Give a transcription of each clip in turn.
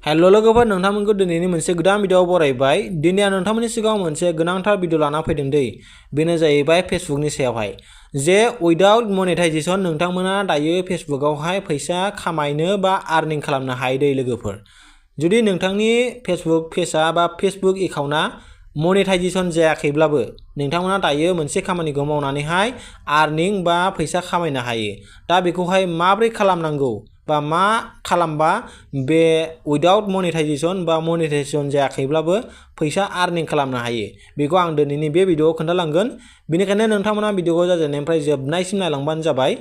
Hello लोगोफोर नोंथांमोनखौ दिनैनि मोनसे गोदान भिडियोआव बरायबाय। दिनै आं नोंथांमोननि सिगाङाव मोनसे गोनांथार भिडियो लाना फैदों दै। बेनो जाहैबाय फेसबुकनि सायावहाय जे उइदाउट मनेटाइजेशन नोंथांमोना दायो फेसबुकआवहाय फैसा खामायनो बा आर्निं खालामनो हायो दै लोगोफोर। जुदि नोंथांनि फेसबुक पेजआ बा फेसबुक एकाउन्टआ मनेटाइजेशन जायाखैब्लाबो नोंथांमोना दायो मोनसे खामानिखौ मावनानैहाय आर्निं बा फैसा खामायनो हायो। दा बेखौहाय माबोरै खालामनांगौ बा मा खालामबा बे उइदाउट मनेटाइजेशन बा मनेटाइजेशन जायाखैब्लाबो फैसा आर्निं खालामनो हायो बेखौ आं दिनैनि बे भिडियोआव खोन्थालांगोन। बेनिखायनो नोंथांमोना भिडियोखौ जागायनायनिफ्राय जोबनायसिम नायलांबानो जाबाय।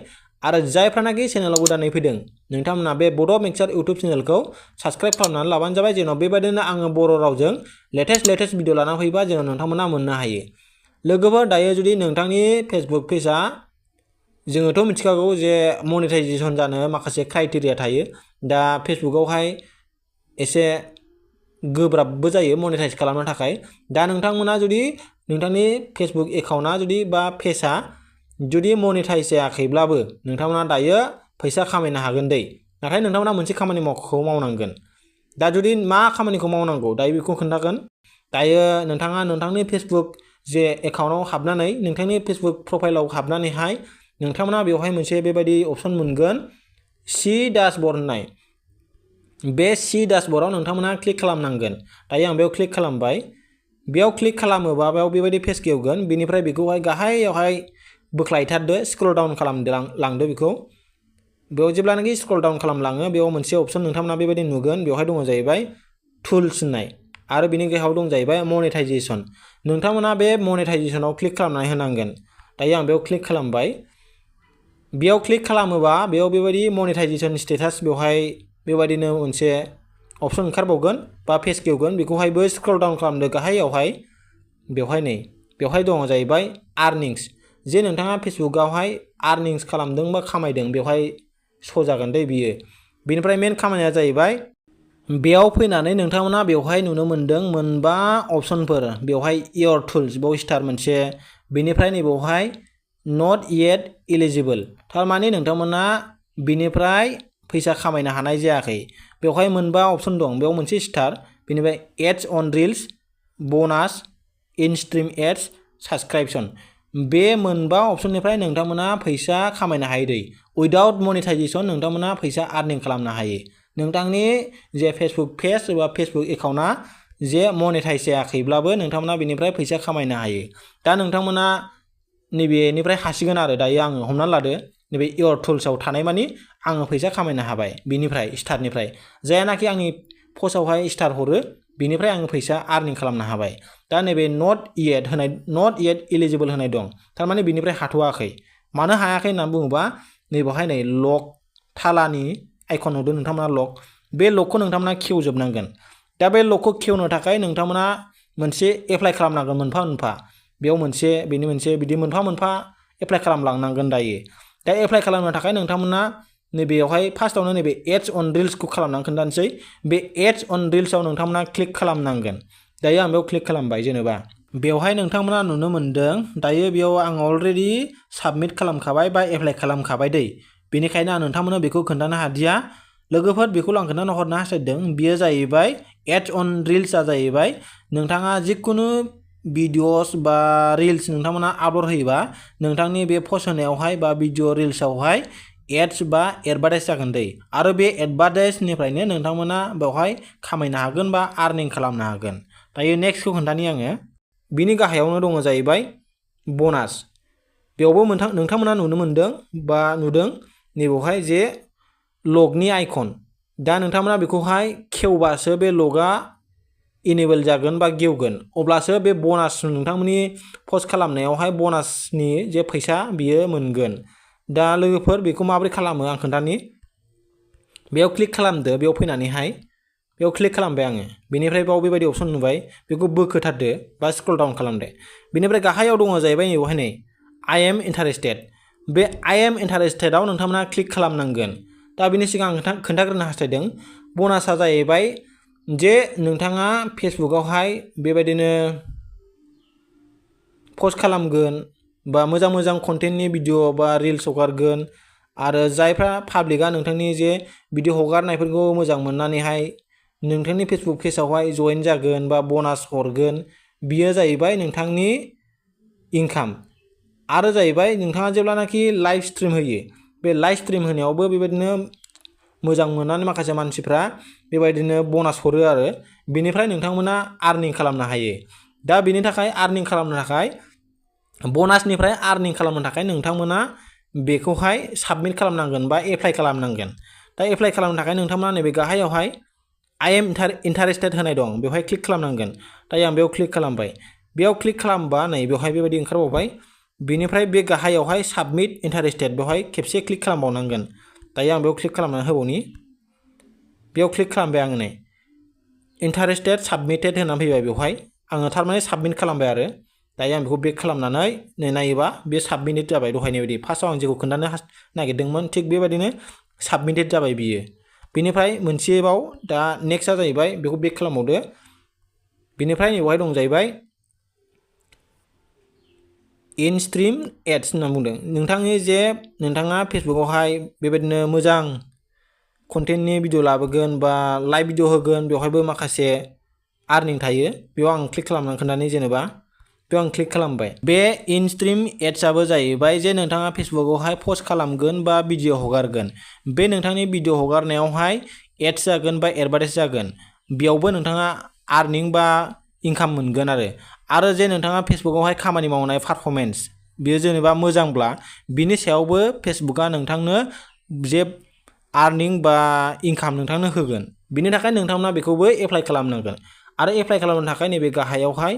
आरो जायफ्रानाखि चेनेलाव गोदानै फैदों नोंथांमोना बे बड' मिक्सचार इउटुब चेनेलखौ साबस्क्राइब खालामनानै लाबानो जाबाय जेन' बेबायदिनो आङो बर' रावजों लेटेस्ट भिडियो लाना फैबा जेन' नोंथांमोना मोननो हायो। लोगोफोर दायो जुदि नोंथांनि फेसबुक पेजआ जोङोथ' मिथिखागौ जे मनेटाइजेशन जानो माखासे क्राइटेरिया थायो। दा फेसबुकआवहाय एसे गोब्राबबो जायो मनेटाइज खालामनो थाखाय। दा नोंथांमोना जुदि नोंथांनि फेसबुक एकाउन्टआ जुदि बा पेजआ जुदि मनेटाइज जायाखैब्लाबो नोंथांमोना दायो फैसा खामायनो हागोन दै। नाथाय नोंथांमोना मोनसे खामानिखौ मावनांगोन। दा जुदि मा खामानिखौ मावनांगौ दायो बेखौ खोन्थागोन। दायो नोंथाङा नोंथांनि फेसबुक जे एकाउन्टआव हाबनानै नोंथांनि फेसबुक प्रफाइलाव हाबनानैहाय नोंथांमोना बेवहाय मोनसे बेबायदि अपसन मोनगोन सी डैशबोर्ड होननाय। बे सी डैशबोर्डआव नोंथांमोना क्लिक खालामनांगोन। दायो आं बेयाव क्लिक खालामबाय। बेयाव क्लिक खालामोबा बेयाव बेबायदि पेज गेवगोन। बेनिफ्राय बेखौहाय गाहायावहाय बोख्लायथारदो, स्क्रल डाउन खालामलांदो बेखौ। बेयाव जेब्लानाखि स्क्रल डाउन खालामलाङो बेयाव मोनसे अपसन नोंथांमोना बेबायदि नुगोन। बेवहाय दङ जाहैबाय टुल्स होननाय आरो बिनि गाहायाव दं जाहैबाय मनेटाइजेशन। नोंथांमोना बे मनेटाइजेशनाव क्लिक खालामनानै होनांगोन। दायो आं बेयाव क्लिक खालामबाय। बेयाव क्लिक खालामोबा बेयाव बेबायदि मनेटाइजेशन स्टेटास बेवहाय बेबायदिनो मोनसे अपसन ओंखारबावगोन बा पेज गेवगोन। बेखौहायबो स्क्रल डाउन खालामदो गाहायावहाय। बेवहाय दङ जाहैबाय आर्निंस। जे नोंथाङा फेसबुकआवहाय आर्निंस खालामदों बा खामायदों बेवहाय श' जागोन दै बियो। बेनिफ्राय मेन खामानिया जाहैबाय बेयाव फैनानै नोंथांमोना बेवहाय नुनो मोनदों मोनबा अपसनफोर। बेवहाय इयर टुल्स बेयाव स्टार मोनसे, बेनिफ्राय नैबावहाय नट येट एलिजिबल, थारमाने नोंथांमोना बिनिफ्राय फैसा खामायनो हानाय जायाखै। बेवहाय मोनबा अपसन दं। बेयाव मोनसे स्टार, बेनिफ्राय ads on reels, bonus, in stream ads, subscription. बे मोनबा अपसननिफ्राय नोंथांमोना फैसा खामायनो हायो दै। उइदाउट मनेटाइजेशन नोंथांमोना फैसा आर्निं खालामनो हायो। नोंथांनि जे फेसबुक पेज एबा फेसबुक एकाउन्टआ जे मनेटाइज जायाखैब्लाबो नोंथांमोना बेनिफ्राय फैसा खामायनो हायो। दा नोंथांमोना नैबेनिफ्राय हासिगोन आरो दायो आङो हमनानै लादो नैबे इयर टुल्सआव थानाय मानि आङो फैसा खामायनो हाबाय बिनिफ्राय स्टारनिफ्राय। जायानाखि आंनि पस्टआवहाय स्टार हरो बिनिफ्राय आङो फैसा आर्निं खालामनो हाबाय। दा नैबे नट येट एलिजिबल होनाय दं, थारमाने बिनिफ्राय हाथ'वाखै। मानो हायाखै होननानै बुङोबा नैबावहाय नै लक थालानि आइकन नुदों नोंथांमोना लक। बे लकखौ नोंथांमोना खेवजोबनांगोन। दा बे लकखौ खेवनो थाखाय नोंथांमोना मोनसे एप्लाइ खालामनांगोन मोनफा मोनफा। बेयाव मोनसे बेनि मोनसे बिदि मोनफा मोनफा एप्लाइ खालामलांनांगोन दायो। दा एप्लाइ खालामनो थाखाय नोंथांमोना नैबेयावहाय फार्स्टआवनो नैबे एड्स अन रिल्सखौ खालामनानै खोन्थानोसै। बे एड्स अन रिल्सआव नोंथांमोना क्लिक खालामनांगोन। दायो आं बेयाव क्लिक खालामबाय जेनेबा। बेवहाय नोंथांमोना नुनो मोनदों दायो बेयाव आं अलरेडि साबमिट खालामखाबाय बा एप्लाइ खालामखाबाय दै। बेनिखायनो आं नोंथांमोननो बेखौ खोन्थानो हादिया। लोगोफोर बेखौल' आं खोन्थानो हरनो हास्थायदों। बेयो जाहैबाय एड्स अन रिल्सआ जाहैबाय नोंथाङा जिखुनु भिडिअस बा रिल्स नोंथांमोना आपल'ड होयोबा नोंथांनि बे पस्ट होनायावहाय बा भिडिअ रिल्सआवहाय एड्स बा एडभार्टाइज जागोन दै। आरो बे एडभार्टाइजनिफ्रायनो नोंथांमोना बेवहाय खामायनो हागोन बा आर्निं खालामनो हागोन। दायो नेक्स्टखौ खोन्थानि आङो। बिनि गाहायावनो दङ जाहैबाय बोनास। बेयावबो नोंथांमोना नुनो मोनदों बा नुदों नैबावहाय जे लगनि आइकन। दा नोंथांमोना बेखौहाय खेवबासो बे लगआ इनेबल जागोन बा गेवगोन, अब्लासो बे बोनास नोंथांमोननि पस्ट खालामनायावहाय बोनासनि जे फैसा बियो मोनगोन। दा लोगोफोर बेखौ माबोरै खालामो आं खोन्थानि। बेयाव क्लिक खालामदो। बेयाव फैनानैहाय बेयाव क्लिक खालामबाय आङो। बेनिफ्राय बेयाव बेबायदि अपसन नुबाय, बेखौ बोखोथारदो बा स्क्रल डाउन खालामदो। बेनिफ्राय गाहायाव दङ जाहैबाय नैबावहाय नै आइ एम इन्टारेस्टेड। बे आइ एम इन्टारेस्टेडआव नोंथांमोना क्लिक खालामनांगोन। दा बिनि सिगां आं खोन्थाग्रोनो हास्थायदों बोनासआ जाहैबाय जे नोंथाङा फेसबुकआवहाय बेबायदिनो पस्ट खालामगोन बा मोजां कन्टेन्टनि भिडिअ बा रिल्स हगारगोन आरो जायफ्रा पाब्लिकआ नोंथांनि जे भिडिअ हगारनायफोरखौ मोजां मोननानैहाय नोंथांनि फेसबुक पेजआवहाय जइन जागोन बा बनास हरगोन बियो जाहैबाय नोंथांनि इनकाम। आरो जाहैबाय नोंथाङा जेब्लानाखि लाइभ स्ट्रिम होयो बे लाइभ स्ट्रिम होनायावबो बेबायदिनो मोजां मोननानै माखासे मानसिफ्रा बेबायदिनो बनास हरो आरो बेनिफ्राय नोंथांमोना आर्निं खालामनो हायो। दा बेनि थाखाय आर्निं खालामनो थाखाय बनासनिफ्राय आर्निं खालामनो थाखाय नोंथांमोना बेखौहाय साबमिट खालामनांगोन बा एप्लाइ खालामनांगोन। दा एप्लाइ खालामनो थाखाय नोंथांमोना नैबे गाहायावहाय आइ एम इन्टारेस्टेड होनाय दं बेवहाय क्लिक खालामनांगोन। दायो आं बेयाव क्लिक खालामबाय। बेयाव क्लिक खालामबा नै बेवहाय बेबायदि ओंखारबावबाय। बेनिफ्राय बे गाहायावहाय साबमिट इन्टारेस्टेड बेवहाय खेबसे क्लिक खालामबावनांगोन। दायो आं बेयाव क्लिक खालामनानै होबावनि। बेयाव क्लिक खालामबाय आङो नै इन्टारेस्टेड साबमिटेड होनानै फैबाय बेवहाय आङो थारमाने साबमिट खालामबाय आरो दायो आं बेखौ बेक खालामनानै नै नायोबा बे साबमिटेड जाबाय दहायनि बायदि फार्स्टआव आं जेखौ खोन्थानो नागिरदोंमोन थिग बेबायदिनो साबमिटेड जाबाय बियो। बेनिफ्राय मोनसेबाव दा नेक्स्टआ जाहैबाय बेखौ बेक खालामबावदो। बेनिफ्राय नैबेवहाय दं जाहैबाय इन स्ट्रिम एड्स होनना बुंदों। नोंथांनि जे नोंथाङा फेसबुकआवहाय बेबायदिनो मोजां कन्टेन्टनि भिडिअ लाबोगोन बा लाइभ भिडिअ होगोन बेवहायबो माखासे आर्निं थायो। बेयाव आं क्लिक खालामनानै खोन्थानि जेनेबा बेयाव आं क्लिक खालामबाय। बे इन स्ट्रिम एड्सआबो जाहैबाय जे नोंथाङा फेसबुकआवहाय पस्ट खालामगोन बा भिडिअ हगारगोन बे नोंथांनि भिडिअ हगारनायावहाय एड्स जागोन बा एडभार्टाइज जागोन बेयावबो नोंथाङा आर्निं बा इनकाम मोनगोन आरो जे नोंथाङा फेसबुकआवहाय खामानि मावनाय पारफरमेन्स बेयो जेनेबा मोजांब्ला बिनि सायावबो फेसबुकआ नोंथांनो जे आर्निं बा इनकाम नोंथांनो होगोन। बिनि थाखाय नोंथांमोना बेखौबो एप्लाइ खालामनांगोन। आरो एप्लाइ खालामनो थाखाय नैबे गाहायावहाय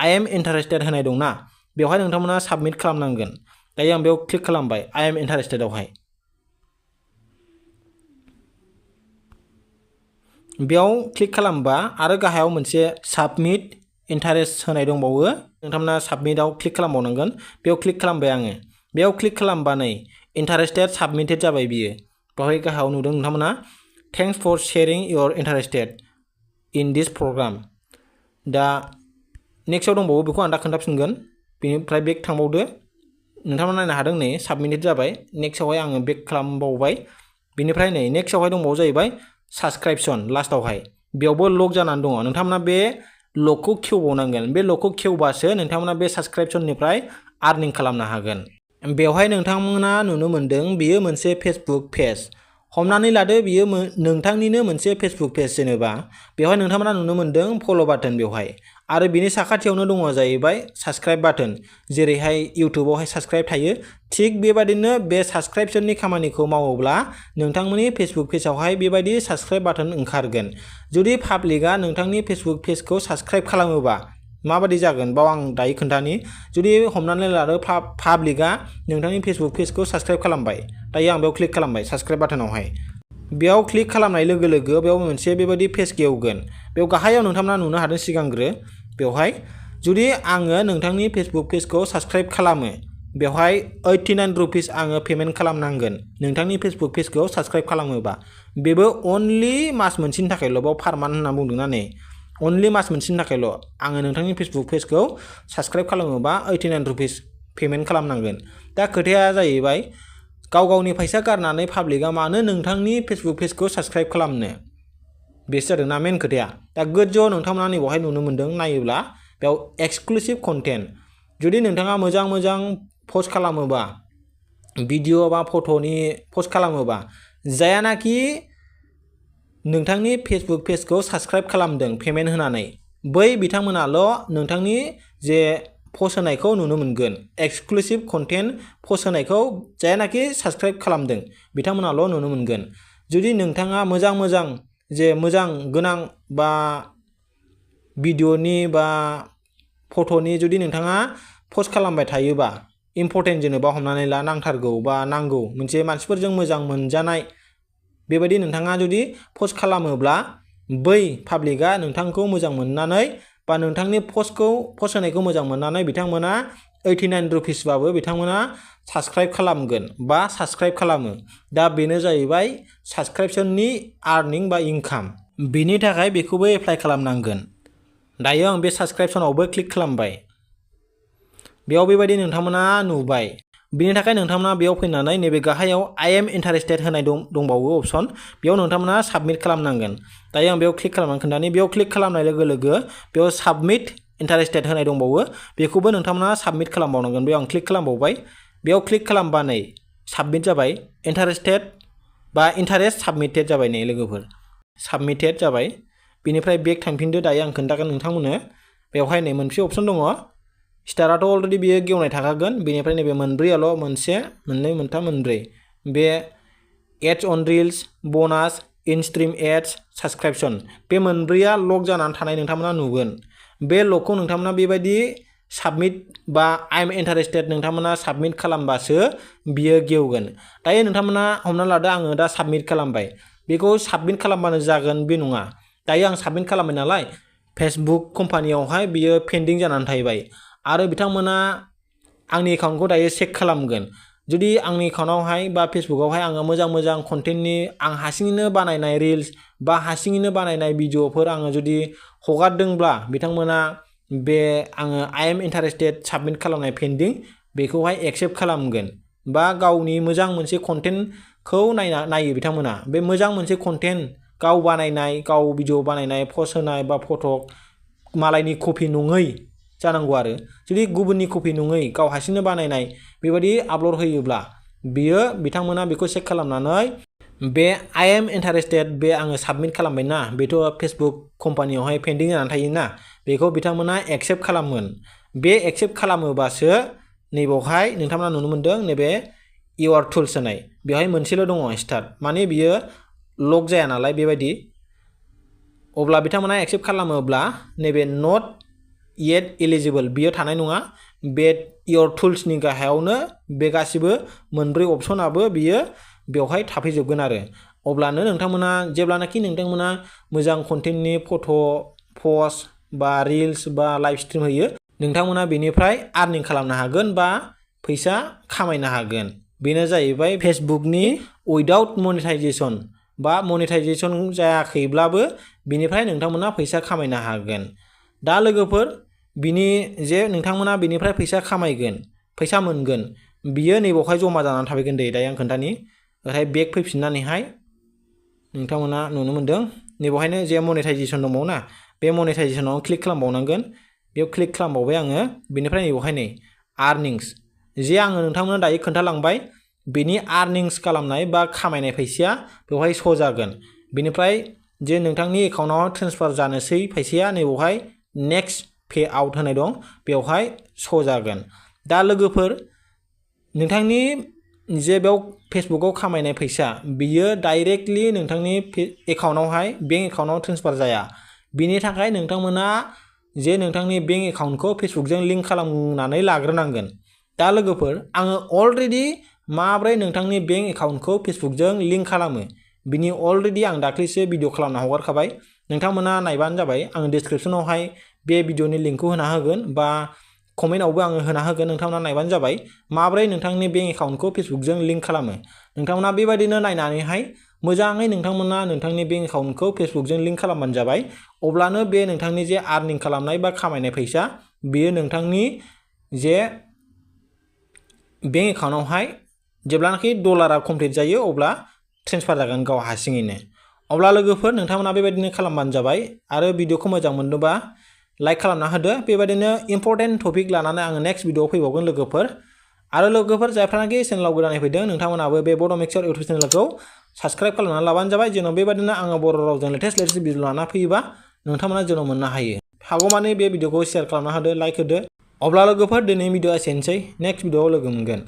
आइ एम इन्टारेस्टेड होनाय दंना बेवहाय नोंथांमोना साबमिट खालामनांगोन। दायो आं बेयाव क्लिक खालामबाय आइ एम इन्टारेस्टेडआवहाय। बेयाव क्लिक खालामबा आरो गाहायाव मोनसे साबमिट इन्टारेस्ट होनाय दंबावो नोंथांमोना साबमिटआव क्लिक खालामबावनांगोन। बेयाव क्लिक खालामबाय आङो। बेयाव क्लिक खालामबा नै इन्टारेस्टेड साबमिटेड जाबाय बियो। बेवहाय गाहायाव नुदों नोंथांमोना thanks for sharing your interested in this program. दा नेक्स्टआव दंबावो बेखौ आं दा खोन्थाफिनगोन। बेनिफ्राय बेक थांबावदो। नोंथांमोना नायनो हादों नै साबमिटेड जाबाय। नेक्स्टआवहाय आङो बेक खालामबावबाय। बेनिफ्राय नै नेक्स्टआवहाय दंबावो जाहैबाय साबसक्रिपसन लास्टआवहाय बेयावबो लक जानानै दङ। नोंथांमोना बे लकखौ खेवबावनांगोन। बे लकखौ खेवबासो नोंथांमोना बे साबसक्रिपसननिफ्राय आर्निं खालामनो हागोन। बेवहाय नोंथांमोना नुनो मोनदों बियो मोनसे फेसबुक पेज। हमनानै लादो बियो नोंथांनिनो मोनसे फेसबुक पेज जेनेबा बेवहाय नोंथांमोना नुनो मोनदों फल' बाटन बेवहाय आरो बिनि साखाथियावनो दङ जाहैबाय साबसक्राइब बाटन जेरैहाय इउटुबावहाय साबसक्राइब थायो थिग बेबायदिनो बे साबसक्रिपसननि खामानिखौ मावोब्ला नोंथांमोननि फेसबुक पेजआवहाय बेबायदि साबसक्राइब बाटन ओंखारगोन। जुदि पाब्लिकआ नोंथांनि फेसबुक पेजखौ साबसक्राइब खालामोबा माबायदि जागोन बाव आं दायो खोन्थानि। जुदि हमनानै लादो पाब्लिकआ नोंथांनि फेसबुक पेजखौ साबसक्राइब खालामबाय दायो आं बेयाव क्लिक खालामबाय साबसक्राइब बाटनावहाय। बेयाव क्लिक खालामनाय लोगो लोगो बेयाव मोनसे बेबायदि पेज गेवगोन। बेयाव गाहायाव नोंथांमोना नुनो हादों सिगांग्रो बेवहाय जुदि आङो नोंथांनि फेसबुक पेजखौ साबसक्राइब खालामो बेवहाय 89 रुपिस आङो पेमेन्ट खालामनांगोन नोंथांनि फेसबुक पेजखौ साबसक्राइब खालामोबा। बेबो अनलि मास मोनसेनि थाखायल'। बाव पारमानेन्ट होनना बुंदोंना नै अनलि मास मोनसेनि थाखायल'। आङो नोंथांनि फेसबुक पेजखौ साबसक्राइब खालामोबा 89 रुपिस पेमेन्ट खालामनांगोन। दा खोथाया जाहैबाय गाव गावनि फैसा गारनानै पाब्लिकआ मानो नोंथांनि फेसबुक पेजखौ साबसक्राइब खालामनो बेसो जादोंना मेन खोथाया। दा गोजौआव नोंथांमोना नैबावहाय नुनो मोन्दों नायोब्ला बेयाव एक्सक्लुसिभ कन्टेन्ट जुदि नोंथाङा मोजां मोजां पस्ट खालामोबा भिडिअ बा फट'नि पस्ट खालामोबा जायानाखि नोंथांनि फेसबुक पेजखौ साबसक्राइब खालामदों पेमेन्ट होनानै बै बिथांमोनाल' नोंथांनि जे पस्ट होनायखौ नुनो मोनगोन। एक्सक्लुसिभ कन्टेन्ट पस्ट होनायखौ जायानाखि साबसक्राइब खालामदों बिथांमोनाल' नुनो मोनगोन। जुदि नोंथाङा मोजां जे मोजां गोनां बा भिडिअनि बा फट'नि जुदि नोंथाङा पस्ट खालामबाय थायोबा इम्परटेन्ट जेनेबा हमनानै ला नांथारगौ बा नांगौ मोनसे मानसिफोरजों मोजां मोनजानाय बेबायदि नोंथाङा जुदि पस्ट खालामोब्ला बै पाब्लिकआ नोंथांखौ मोजां मोननानै बा नोंथांनि पस्ट होनायखौ मोजां मोननानै बिथांमोना 89 रुपिसबाबो बिथांमोना साबसक्राइब खालामगोन बा साबसक्राइब खालामो। दा बेनो जाहैबाय साबसक्रिपसननि आर्निं बा इनकाम। बेनि थाखाय बेखौबो एप्लाइ खालामनांगोन। दायो आं बे साबसक्रिपसनावबो क्लिक खालामबाय। बेयाव बेबायदि नोंथांमोना नुबाय बिनि थाखाय नोंथांमोना बेयाव फैनानै नैबे गाहायाव I am interested होनाय दंबावो अपसन बेयाव नोंथांमोना साबमिट खालामनांगोन दायो आं बेयाव क्लिक खालामनानै खोन्थानि बेयाव क्लिक खालामनाय लोगो लोगो बेयाव साबमिट इन्टारेस्टेड होनाय दंबावो बेखौबो नोंथांमोना साबमिट खालामबावनांगोन बेयाव आं क्लिक खालामबावबाय बेयाव क्लिक खालामबानै साबमिट जाबाय इन्टारेस्टेड बा इन्टारेस्ट साबमिटेड जाबाय नै लोगोफोर साबमिटेड जाबाय बिनिफ्राय बेक थांफिनदो दायो आं खोन्थागोन नोंथांमोननो बेवहाय नै मोनसे अपसन दङ स्टाराथ' अलरेडि बियो गेवनाय थाखागोन बेनिफ्राय नैबे मोनब्रैयाल' मोनसे मोननै मोनथाम मोनब्रै बे ads on reels bonus in stream ads साबसक्रिप्शन बे मोनब्रैया लक जानानै थानाय नोंथांमोना नुगोन बे लकखौ नोंथांमोना बेबायदि साबमिट बा आइ एम इन्टारेस्टेड नोंथांमोना साबमिट खालामबासो बियो गेवगोन दायो नोंथांमोना हमना लादो आङो दा साबमिट खालामबाय बेखौ साबमिट खालामबानो जागोन बे नङा दायो आं साबमिट खालामबाय नालाय फेसबुक कम्पानियावहाय बियो पेन्डिं जानानै थाहैबाय आरो बिथांमोना आंनि एकाउन्टखौ दायो चेक खालामगोन जुदि आंनि एकाउन्टआवहाय बा फेसबुकआवहाय आङो मोजां कन्टेन्टनि आं हारसिङैनो बानायनाय रिल्स बा हारसिङैनो बानायनाय भिडिअफोर आङो जुदि हगारदोंब्ला बिथांमोना बे आङो आइ एम इन्टारेस्टेड साबमिट खालामनाय पेन्डिं बेखौहाय एक्सेप्ट खालामगोन बा गावनि मोजां मोनसे कन्टेन्टखौ नायो बिथांमोना बे मोजां मोनसे कन्टेन्ट गाव बानायनाय गाव भिडिअ बानायनाय पस्ट होनाय बा फट' मालायनि कपि नङै जानांगौ आरो जुदि गुबुननि कपि नङै गाव हारसिंनो बानायनाय बेबायदि आपल'ड होयोब्ला बियो बिथांमोना बेखौ चेक खालामनानै बे आइ एम इन्टारेस्टेड बे आङो साबमिट खालामबायना बेथ' फेसबुक कम्पानियावहाय पेन्डिं जानानै थायोना बेखौ बिथांमोना एक्सेप्ट खालामगोन बे एक्सेप्ट खालामोबासो नैबावहाय नोंथांमोना नुनो मोन्दों नैबे इउआर टुल्स होनाय बेवहाय मोनसेल' दङ स्टार्ट माने बियो लक जाया नालाय बेबायदि अब्ला बिथांमोना एक्सेप्ट खालामोब्ला नैबे नट येट एलिजिबल बियो थानाय नङा बे इयर टुल्सनि गाहायावनो बे गासिबो मोनब्रै अपसनाबो बियो बेवहाय थाफैजोबगोन आरो अब्लानो नोंथांमोना जेब्लानाखि नोंथांमोना मोजां कन्टेन्टनि फट' पस्ट बा रिल्स बा लाइभ स्ट्रिम होयो नोंथांमोना बेनिफ्राय आर्निं खालामनो हागोन बा फैसा खामायनो हागोन बेनो जाहैबाय फेसबुकनि उइदाउट मनेटाइजेसन बा मनेटाइजेसन जायाखैब्लाबो बिनिफ्राय नोंथांमोना फैसा खामायनो हागोन दा लोगोफोर बिनि जे नोंथांमोना बिनिफ्राय फैसा खामायगोन फैसा मोनगोन बियो नैबावहाय जमा जानानै थाफैगोन दे दायो आं खोन्थानि ओमफ्राय बेक फैफिननानैहाय नोंथांमोना नुनो मोन्दों नैबावहायनो जे मनेटाइजेसन दंबावो ना बे मनेटाइजेसनाव क्लिक खालामबावनांगोन बेयाव क्लिक खालामबावबाय आङो बेनिफ्राय नैबावहाय नै आर्निंस जे आङो नोंथांमोना दायो खोन्थालांबाय बेनि आर्निंस खालामनाय बा खामायनाय फैसाया बेवहाय श' जागोन बेनिफ्राय जे नोंथांनि एकाउन्टआव ट्रेन्सफार जानोसै फैसाया नैबावहाय नेक्स्ट पे आउट होनाय दं बेवहाय श' जागोन दा लोगोफोर नोंथांनि जे बेयाव फेसबुकआव खामायनाय फैसा बियो डाइरेक्टलि नोंथांनि एकाउन्टआवहाय बेंक एकाउन्टआव ट्रेन्सफार जाया बिनि थाखाय नोंथांमोना जे नोंथांनि बेंक एकाउन्टखौ फेसबुकजों लिंक खालामनानै लाग्रोनांगोन दा लोगोफोर आङो अलरेडि माब्रै नोंथांनि बेंक एकाउन्टखौ फेसबुकजों लिंक खालामो बिनि अलरेडि आं दाख्लैसो भिडिअ खालामना हगारखाबाय नोंथांमोना नायबानो जाबाय आं डिसक्रिपसनावहाय बे भिडिअनि लिंकखौ होना होगोन बा कमेन्टआवबो आङो होना होगोन नोंथांमोना नायबानो जाबाय माब्रै नोंथांनि बेंक एकाउन्टखौ फेसबुकजों लिंक खालामो नोंथांमोना बेबायदिनो नायनानैहाय मोजाङै नोंथांमोना नोंथांनि बेंक एकाउन्टखौ फेसबुकजों लिंक खालामबानो जाबाय अब्लानो बे नोंथांनि जे आर्निं खालामनाय बा खामायनाय फैसा बेयो नोंथांनि जे बेंक एकाउन्टआवहाय जेब्लानाखि डलारा कमप्लिट जायो अब्ला ट्रेन्सफार जागोन गाव हारसिङैनो अब्ला लोगोफोर नोंथांमोना बेबायदिनो खालामबानो जाबाय आरो भिडिअखौ मोजां मोनदोंबा लाइक खालामना होदो बेबायदिनो इम्परटेन्ट टपिक लानानै आङो नेक्स्ट भिडिअआव फैबावगोन लोगोफोर आरो लोगोफोर जायफ्रानाखि चेनेलाव गोदानै फैदों नोंथांमोनाबो बे बड' मिक्सचार इउटुब चेनेलखौ साबस्क्राइब खालामनानै लाबानो जाबाय जेन' बेबायदिनो आङो बर' रावजों लेटेस्ट भिडिअ लाना फैयोबा नोंथांमोना जेन' मोननो हायो हागौमानि बे भिडिअखौ शेयार खालामना होदो लाइक होदो अब्ला लोगोफोर दिनै भिडिअआ एसेनोसै नेक्स्ट भिडिअआव लोगो मोनगोन